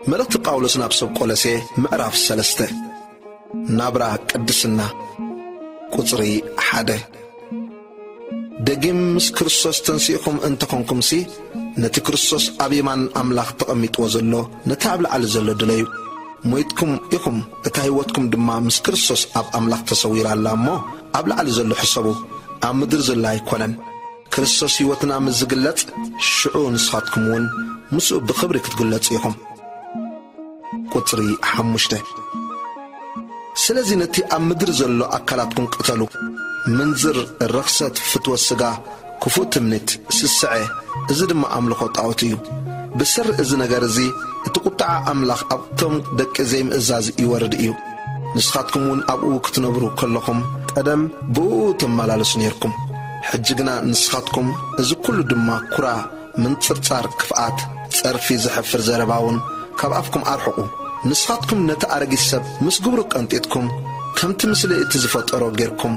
መልእኽቲ ጳውሎስ ናብ ሰብ ቆሎሴ ምዕራፍ ሰለስተ። ናብራ ቅድስና። ቁጽሪ ሓደ። ደጊም ምስ ክርስቶስ ተንሲእኹም እንተኾንኩምሲ፣ ነቲ ክርስቶስ ኣብ የማን ኣምላኽ ተቐሚጥዎ ዘሎ፣ ነቲ ኣብ ላዕሊ ዘሎ ድለዩ። ሞይትኩም ኢኹም፣ እታ ህይወትኩም ድማ ምስ ክርስቶስ ኣብ ኣምላኽ ተሰዊራ ኣላ እሞ፣ ኣብ ላዕሊ ዘሎ ሕሰቡ፣ ኣብ ምድሪ ዘሎ ኣይኮነን። ክርስቶስ ህይወትና ምስ ዝግለጽ፣ ሽዑ ንስኻትኩም እውን ምስኡ ብኽብሪ ክትግለጹ ኢኹም። ቁጽሪ ሓሙሽተ። ስለዚ ነቲ ኣብ ምድሪ ዘሎ ኣካላትኩም ቅተሉ። ምንዝር፣ ርኽሰት፣ ፍትወት ስጋ፣ ክፉእ ትምኒት፣ ስስዐ፣ እዚ ድማ ኣምልኾ ጣዖት እዩ። ብሰሪ እዚ ነገር እዚ እቲ ቁጥዓ ኣምላኽ ኣብቶም ደቂ ዘይምእዛዝ ይወርድ እዩ። ንስኻትኩም እውን ኣብኡ ክትነብሩ ከለኹም ቀደም ብእኡ ትመላለሱ ነይርኩም። ሕጂ ግና ንስኻትኩም እዚ ኩሉ ድማ ኩራ፣ ምንጽርጻር፣ ክፍኣት፣ ጸርፊ፣ ዘሕፍር ዘረባ እውን ካብ ኣፍኩም ኣርሕቑ። ንስኻትኩም ነቲ ኣረጊት ሰብ ምስ ግብሩ ቀንጢጥኩም፣ ከምቲ ምስሊ እቲ ዝፈጠሮ ጌርኩም፣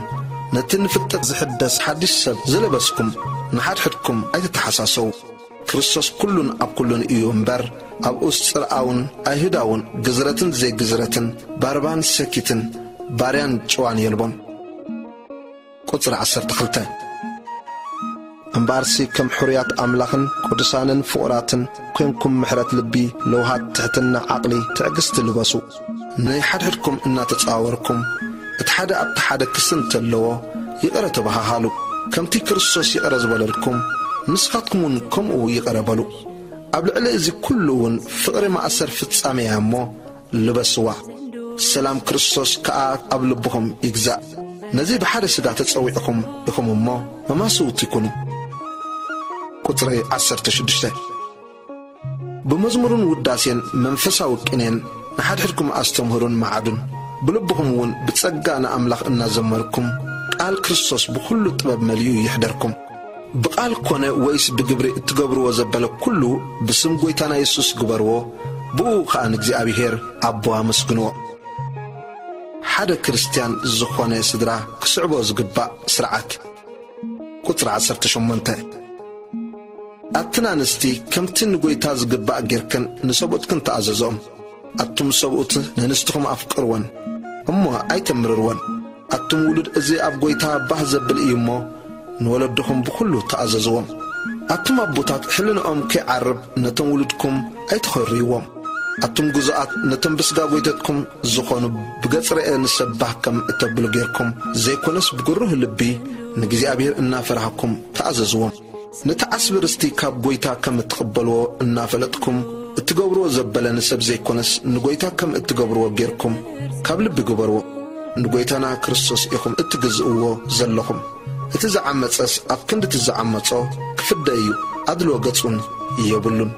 ነቲ ንፍጥረት ዝሕደስ ሓድሽ ሰብ ዝለበስኩም፣ ንሓድሕድኩም ኣይትተሓሳሰዉ። ክርስቶስ ኩሉን ኣብ ኩሉን እዩ እምበር፣ ኣብኡስ ጽርኣውን ኣይሁዳውን፣ ግዝረትን ዘይግዝረትን፣ ባርባን ሰኪትን፣ ባርያን ጭዋን የልቦን። ቁጽሪ ዓሰርተ ክልተ። እምበኣርሲ ከም ሕሩያት ኣምላኽን ቅዱሳንን ፍቑራትን ኴንኩም ምሕረት ልቢ፣ ለውሃት፣ ትሕትና፣ ዓቕሊ፣ ትዕግስቲ ልበሱ። ንሓድሕድኩም እናተጻወርኩም፣ እቲ ሓደ ኣብቲ ሓደ ክስን እንተለዎ፣ ይቕረ ተበሃሃሉ። ከምቲ ክርስቶስ ይቕረ ዝበለልኩም፣ ንስኻትኩም እውን ከምኡ ይቕረ በሉ። ኣብ ልዕሊ እዚ ኩሉ እውን ፍቕሪ ማእሰር ፍጻሜ እያ እሞ፣ ልበስዋ። ሰላም ክርስቶስ ከኣ ኣብ ልብኹም ይግዛእ። ነዚ ብሓደ ስጋ ተጸዊዕኹም ኢኹም እሞ፣ መማስውቲ ኩኑ። ቁጽሪ ዓሰርተ ሽዱሽተ። ብመዝሙርን ውዳሴን መንፈሳዊ ቅኔን ንሓድሕድኩም ኣስተምህሩን መዓዱን። ብልብኹም እውን ብጸጋ ንኣምላኽ እናዘመርኩም፣ ቃል ክርስቶስ ብኹሉ ጥበብ መሊኡ ይሕደርኩም። ብቓል ኮነ ወይስ ብግብሪ እትገብርዎ ዘበለ ኩሉ ብስም ጐይታና የሱስ ግበርዎ፣ ብእኡ ኸኣ ንእግዚኣብሄር ኣቦ ኣመስግንዎ። ሓደ ክርስትያን ዝኾነ ስድራ ክስዕቦ ዝግባእ ስርዓት። ቁጽሪ ዓሰርተ ሸሞንተ። ኣትን ኣንስቲ፣ ከምቲ ንጐይታ ዝግባእ ጌርክን ንሰብኡትክን ተኣዘዝኦም። ኣቱም ሰብኡት፣ ነንስትኹም ኣፍቅርወን እሞ ኣይተምርርወን። ኣቱም ውሉድ፣ እዚ ኣብ ጐይታ ባህ ዘብል እዩ እሞ፣ ንወለድኹም ብኹሉ ተኣዘዝዎም። ኣቱም ኣቦታት፣ ሕልንኦም ከይዓርብ ነቶም ውሉድኩም ኣይተኾርይዎም። ኣቱም ግዙኣት፣ ነቶም ብስጋ ጐይተትኩም ዝኾኑ ብገጽ ርኤ ንሰብ ባህ ከም እተብሉ ጌርኩም ዘይኮነስ ብግሩህ ልቢ ንእግዚኣብሔር እናፈራህኩም ተኣዘዝዎም። ነቲ ዓስቢ ርስቲ ካብ ጐይታ ከም እትቕበልዎ እናፈለጥኩም እትገብርዎ ዘበለ ንሰብ ዘይኮነስ ንጐይታ ከም እትገብርዎ ጌርኩም ካብ ልቢ ግበርዎ። ንጐይታና ክርስቶስ ኢኹም እትግዝእዎ ዘለኹም። እቲ ዝዓመጸስ ኣብ ክንዲ እቲ ዝዓመጾ ክፍደ እዩ፣ ኣድልዎ ገጽ እውን የብሉን።